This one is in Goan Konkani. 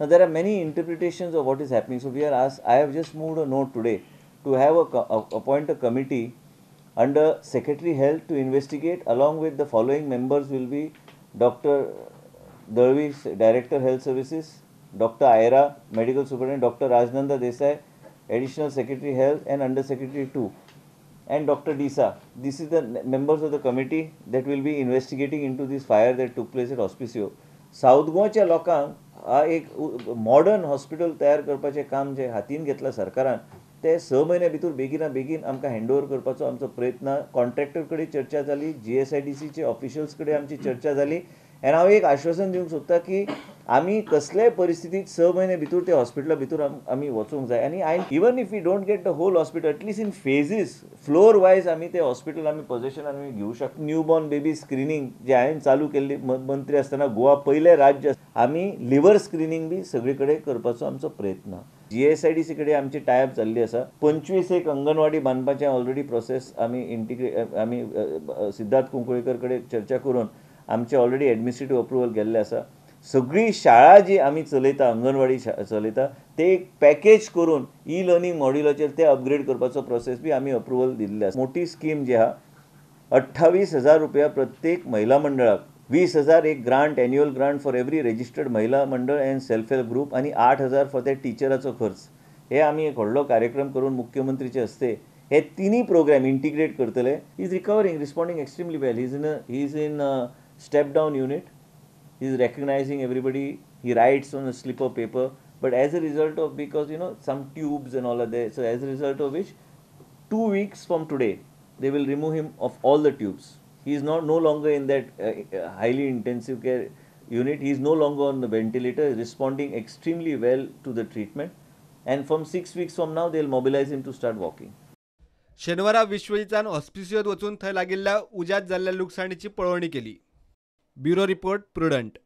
Now there are many interpretations of what is happening. So we are asked, I have just moved a note today to have appoint a committee under Secretary Health to investigate, along with the following members will be Dr. Dalvi, Director Health Services, Dr. Aira, Medical Superintendent, Dr. Rajnanda Desai, Additional Secretary Health and Under Secretary 2, and Dr. Disa. This is the members of the committee that will be investigating into this fire that took place at Hospicio. South गोवाच्या लोकांक हा एक मॉडर्न हॉस्पिटल तयार करपाचें काम जे हातीन घेतलां सरकारान ते 6 म्हयन्या भितर बेगिना बेगीन आमकां हँड ओवर करपाचो आमचो प्रयत्न. कॉन्ट्रॅक्टर कडेन चर्चा जाली, GSIDCचे ऑफिशियल्स कडेन आमची चर्चा जाली आनी हांव एक आश्वासन दिवंक सोदता की आमी कसलेय परिस्थितीत 6 म्हयन्या भितर ते हॉस्पिटला भितर आमी वचूंक जाय. आनी I even if we don't get the whole hospital, at least in phases floor wise आमी ते हॉस्पिटल आमी पोझेशन आमी घेवंक शकता. न्यूबॉर्न बेबी स्क्रिनींग जे हांवें चालू केल्ली मंत्री आसतना गोवा पयलें राज्य, आमी लिव्हर स्क्रिनींग बी सगळे कडेन करपाचो आमचो प्रयत्न. GSIDC कडेन आमची टायप जाल्ली आसा. 25 एक अंगणवाडी बांदपाचें ऑलरेडी प्रोसेस आमी आमी सिद्धार्थ कुंकळेकर कडेन चर्चा करून आमचे ऑलरेडी एडमिनिस्ट्रेटीव अप्रुवल गेल्लें आसा. सगळी शाळा जी आमी चलयता, अंगणवाडी चलयता, ते एक पॅकेज करून ई लर्निंग मॉड्युलाचेर ते अपग्रेड करपाचो प्रोसेस बी आमी अप्रुवल दिल्ले आसा. मोठी स्कीम जी आहा 28,000 रुपया प्रत्येक महिला मंडळाक, 20,000 एक grant, annual grant for every registered महिला मंडळ अँड सेल्फ हेल्प ग्रूप, आनी 8,000 फॉर त्या टिचराचो खर्च. हे आमी एक व्हडलो कार्यक्रम करून मुख्यमंत्रीचे हस्ते हे तिनूय प्रोग्राम इंटिग्रेट करतले. He is recovering, responding extremely well. He is in step down unit. He is recognizing everybody. He writes on a slip of paper, but as a result of, because you know some tubes and all are there, so as a result of which 2 weeks from today they will remove him of all the tubes. He is not no longer in that highly intensive care unit. He is no longer on the ventilator, responding extremely well to the treatment, and from 6 weeks from now they will mobilize him to start walking. शेनवारा विश्वजितान हॉस्पिसियोत वचून थंय लागिल्ल्या उज्यांत जाल्ल्या लुकसाणीची पळोवणी केली. Bureau report, Prudent.